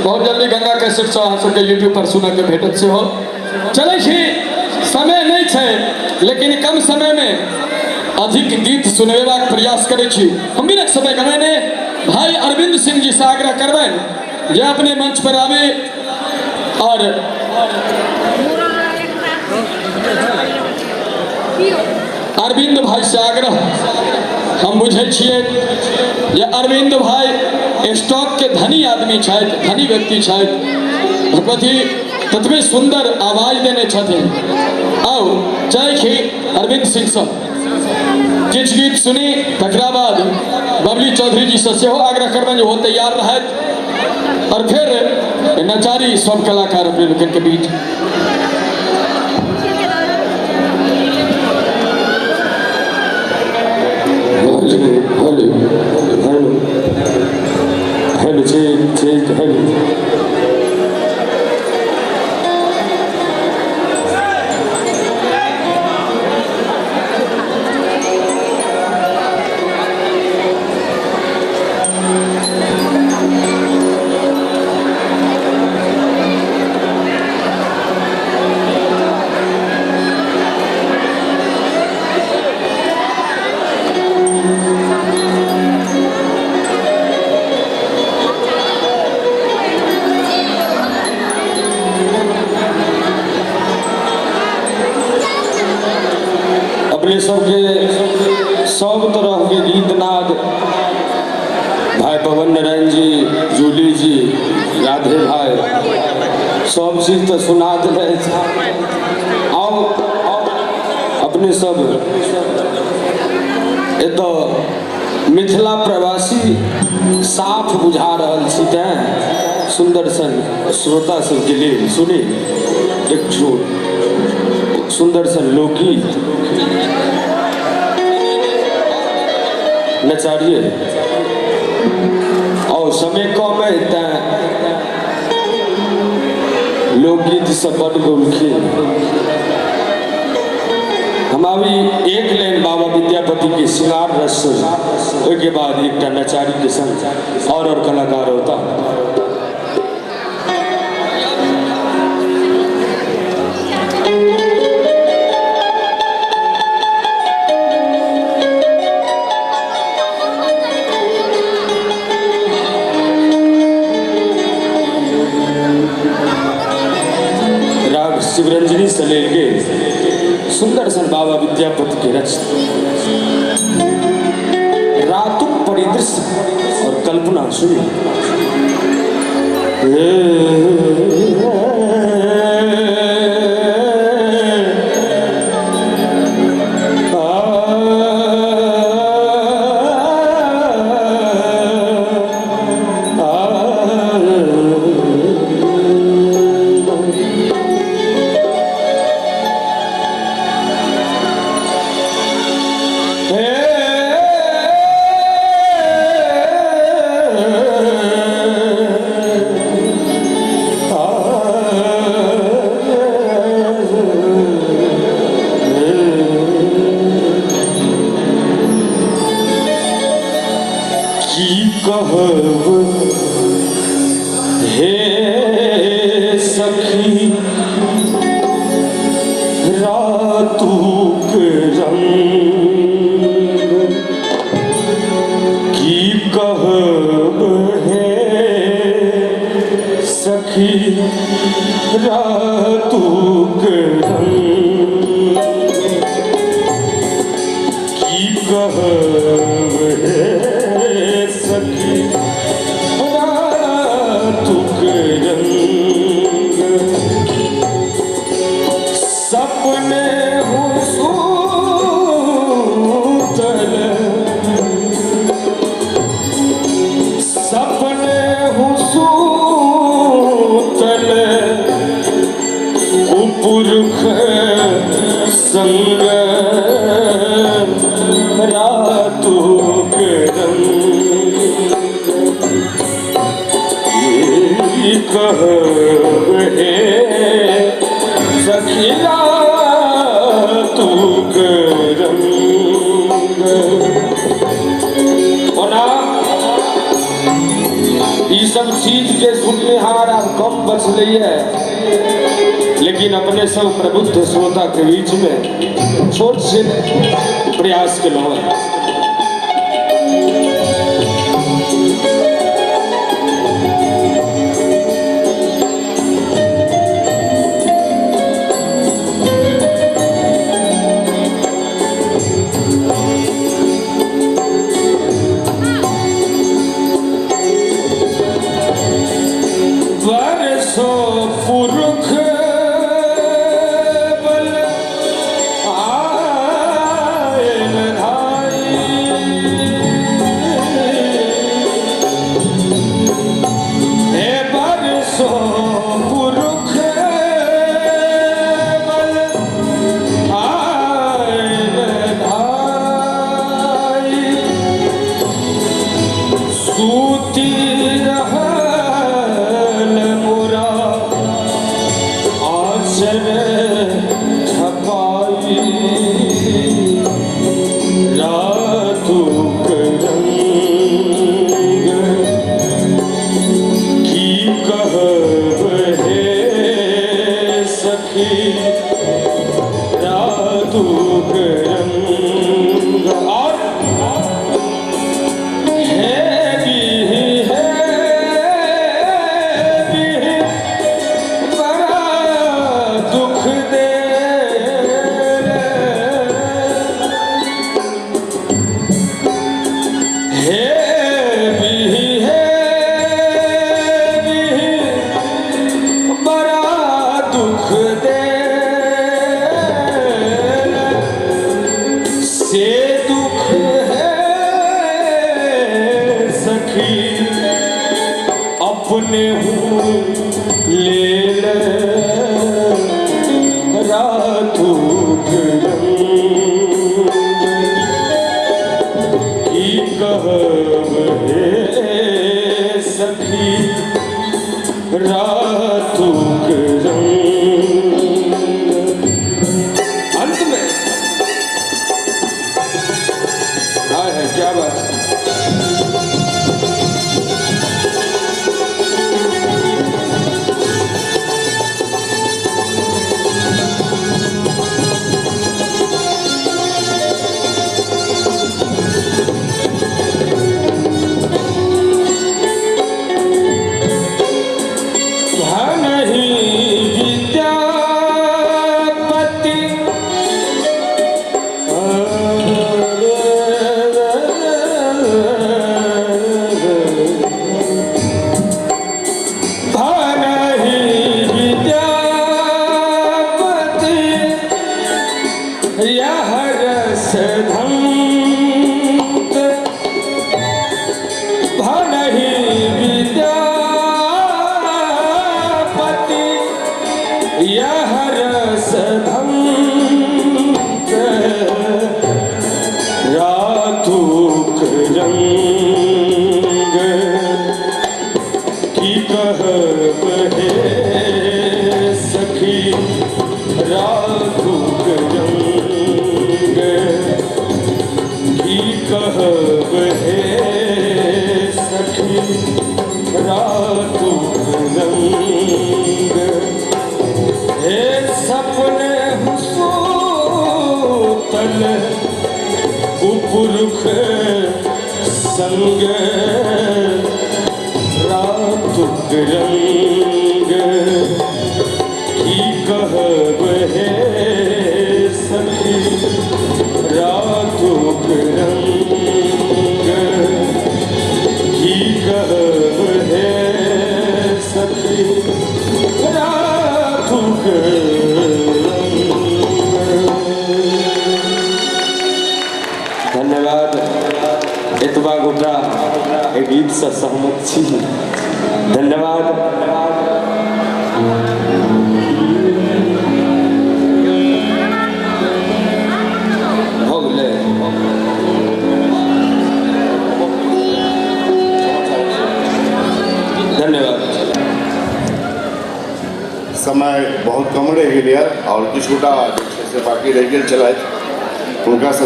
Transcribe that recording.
बहुत जल्दी गंगा कैसेट से अहाँ सबके यूट्यूब पर सुनऽ के भेटत सेहो। चलै छी, समय नहि छै लेकिन कम समय में अधिक गीत सुनेबाक प्रयास करै छी। हम बिना समय गमेने भाई अरविंद सिंह जी से आग्रह करबनि जे अपने मंच पर आबी और अरविंद भाई से आग्रह, हम बुझै छियै जे अरविंद भाई स्टॉक के धनी आदमी छथि, धनी व्यक्ति छथि। भगवती ततबे सुंदर आवाज देने छथिन। आउ चाहै छी अरविंद सिंह सँ किछु गीत सुनी, तकरा बाद बबली चौधरी जी से सेहो आग्रह करबनि जे ओ तैयार रहथि और फिर नचारी सब कलाकार अपने लोकनि के बीच। हेलो हेलो हेलो, ठीक ठीक, हेलो। अपने सबके सब तरह के गीत नाद भाई पवन नारायण जी, जूली जी, राधे भाई, सब चीज तो सुना दिले। आओ अपने सब एतऽ मिथिला प्रवासी साफ बुझा रहल छी, तैं सुन्दर सन श्रोता सबके लेल सुनी एक छोट सुन्दर सन लोकगीत नचारिए। और समय कम है तैं लोकगीत सब बड गौलखिन। हम अभी एक लाइन बाबा विद्यापति के श्रृंगार रस, ओहिके बाद एकटा नचारी के संग और कलाकार होता। राग शिवरंजनी से लेल गेल सुंदर सन बाबा विद्यापति के रच रातुक परिदृश्य और कल्पना सुनी। की कहब हे सखी रातुक रंग, की कहब हे सखी रातुक रंग, की कहब हे सखी रातुक रंग। सपने हूँ सूतल, सपने हूँ सूतल कुपुरख संग रातुक रंग, की कहब हे सखी रातुक रंग। ओना ई सब चीज के सुननिहार आब कम बचलैए, लेकिन अपने सब प्रबुद्ध श्रोता के बीच में छोट से प्रयास केलहुँ। बरसो पुरुख बल आए धाई, हे बरसो पुरुख बल आए धाई, सूती रहल मोरा आचर छपाई, रातुक रंग की कहब हे सखी, रातुक रंग। और हे बिहि हे बिहि बड़ा दुख दे, हे बिहि हे बिहि बड़ा दुख दे, से दुख है सखी अपने हूँ ले ले, रातुक रंग की कहब हे सखी, रातुक रंग। अंत में हाय है क्या बात। धनहि विद्यापति धनहि विद्यापति यह रस धंत, भनहि विद्यापति यह रस धंत, रातुक रंग की कहब हे सखी, रातुक रंग की कहब हे सखी, रातुक रंग। हे सपने हुसूतल कुपुरुख संग, रातुक रंग की कहब हे सखी, रातुक रंग की कहब हे सखी, रातुक रंग। धन्यवाद। एतबा गोटा एहि गीतसँ सहमत छी। धन्यवाद। भऽ गेलै। धन्यवाद। समय बहुत कम रहि गेल यऽ आओर किछु गोटा जे छै से बाँकी रहि गेल छलथि, हुनकासँ